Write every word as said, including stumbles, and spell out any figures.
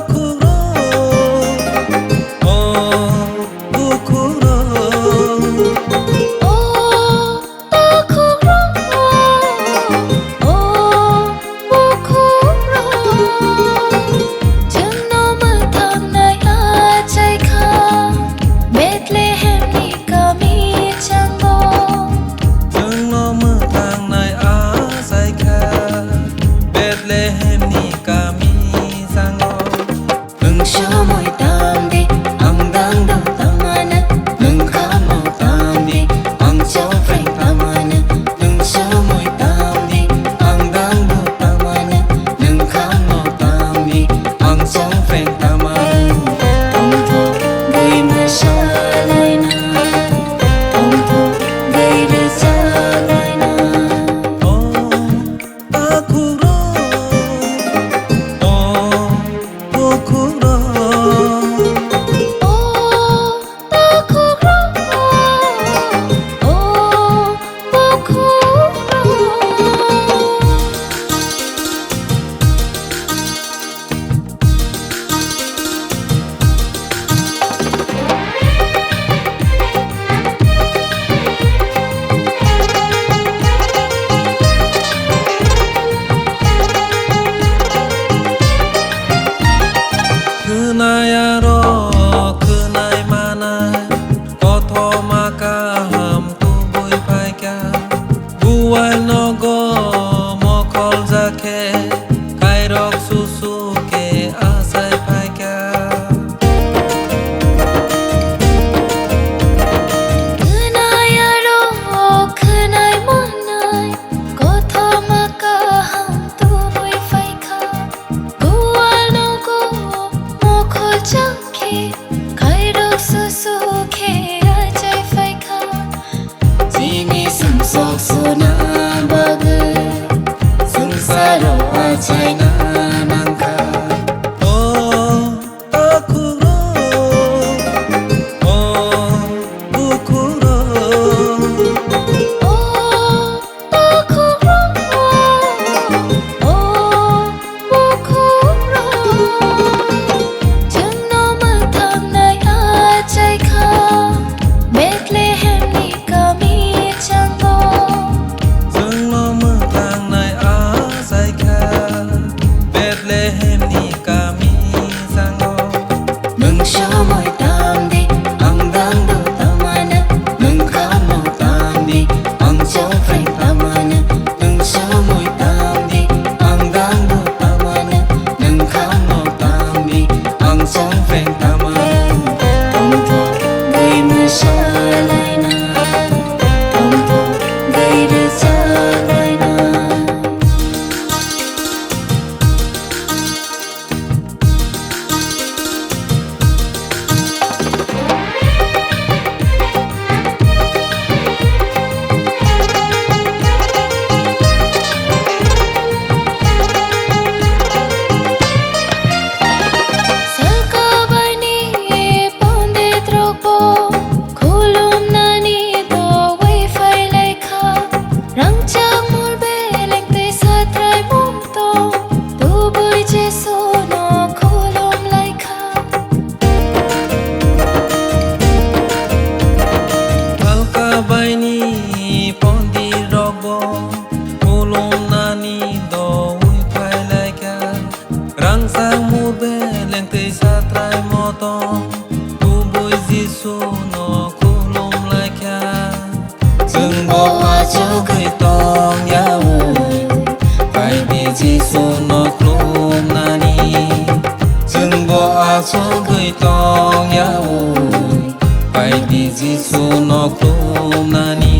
Takhukrok, o bukhukrok. O takhukrok, o bukhukrok. Chwngno mwthangnai achai kha, Bethlehemni kami chango. Chwngno mwthangnai achai kha, Bethlehemni kami chango. Nwng somoi tamdi, ang dangdo tamano, nwng kamo tamdi, ang chongpreng tamano, nwng somoi tamdi, ang dangdo tamano, nwng kamo tamdi, ang chongpreng tamano. Tongthok gwi mwsalaina, tongthok gwi rwchalaina. Oh, takhukrok, oh, bukhukrok. O takhukrok, o bukhukrok. Khwnai aro khwnai manai, kothoma kaham tubui phaikha. Gual nogo mokholjak khe, khairok susu khe achai phaikha. Khwnai aro khwnai manai, kothoma kaham tubui phaikha. Gual nogo mokholjak khe, khairok susu khe achai phaikha. Chini sumsok suna bagwi, swngcharo achaina nangkha. O takhukrok, o bukhukrok. O takhukrok, o bukhukrok. Chwngno mwthangnai achai kha, Bethlehemni kami chango. Chwngno mwthangnai achai kha, Bethlehemni kami chango. Nwng somoi tamdi, ang dangdo tamano, nwng kamo tamdi, ang chongpreng tamano, nwng somoi tamdi, ang dangdo tamano, nwng kamo tamdi, ang chongpreng tamano. Tongthok gwi mwsalaina, tongthok gwi rwchalaina. Salkabaini pondit rokbo khulumnani togwi phailaikha. Rangchak mul beleng tei satrai mul tong, tubui Jisuno khulum laikha. Salkabaini pondirokbo khulumnani doui phailaikha. Rangchak mul beleng tei satrai motong, tubui Jisuno khulum laikha. Chwngbo achugwi tong yaui, phaidi Jisuno khulumnani. Chwngbo achugwi tong yaui, phaidi Jisuno khulumnani.